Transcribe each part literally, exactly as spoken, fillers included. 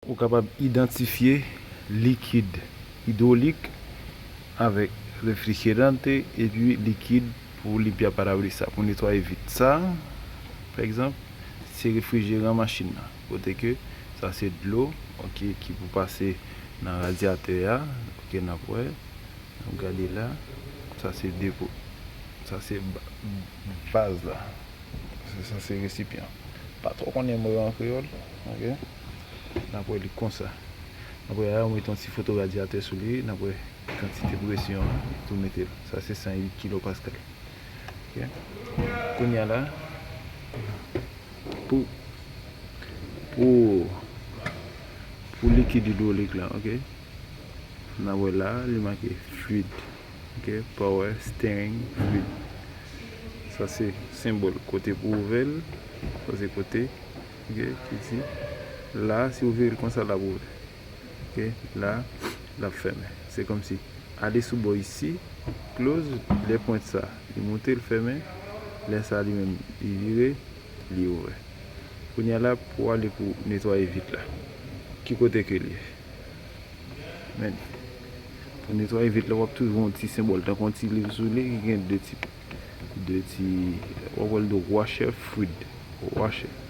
Ou kapab idantifye likid idwolik avèk refrigerante epi likid pou limpia parabrisas, pou netwaye vit. Sa, pa egzanp, se refrijeran machin nan. Kote ke sa se dlo, oke, ki pou pase nan radyatè a, oke, n ap wè. N ap gade la. Sa se depo. Sa se ba-, baz la. Se, sa se resipyan. Pa twò konnen mo yo an kreyòl, oke? N ap wè li konsa. N ap wè la, yo mete yon ti foto radyatè sou li, n ap wè kantite presyon an, tou mete l. Sa se san uit kilopaskal. Oke? Kounye a la, pou, pou, pou likid idwolik la, oke? N ap wè la, li make fluid, oke? Power steering fluid. Sa se senbòl kote pou ouvè l, sa se kote, oke, ki di, la, si w vire l konsa, l ap ouvè. Oke, la, l ap fèmen. Se kòmsi, ale sou bò isi, close, lè pwent sa, li moute, l fèmen, lè sa li menm, li vire, li ouvè. Kounye a la, pou ale pou netwaye vit la. Ki kote ke l ye? Men, pou netwaye vit la, w ap toujou yon ti senbòl, tankou yon ti liv sou li, ki gen de ti, de ti, w ap wè l de washer fluid, washer.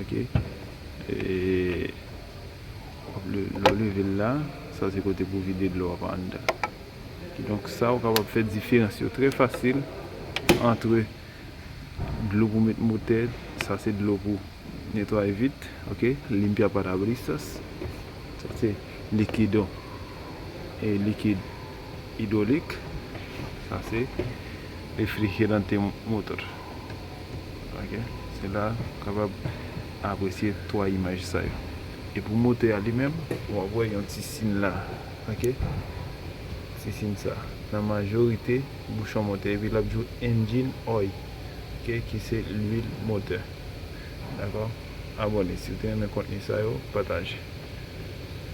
Oke? E, w ap le-, lè w leve l la, sa se kote pou vide dlo a pa anndan. Kidonk, sa ou kapab fè diferans yo trè fasil antre dlo pou met motè, sa se dlo pou netwaye vit, oke, limpia parabrisas. Sa se likido, e likid idwolik. Sa se refrigerante motor. Oke, se la ou kapab apresye twa imaj sa yo. E pou motè a li menm, w ap wè yon ti siy la, oke? Ti siy sa. Nan majorite bouchon motè, epi l ap di w engine oil, oke, ki se lwil motè. Dakò? Abòne si w te renmen kontni sa yo, pataje.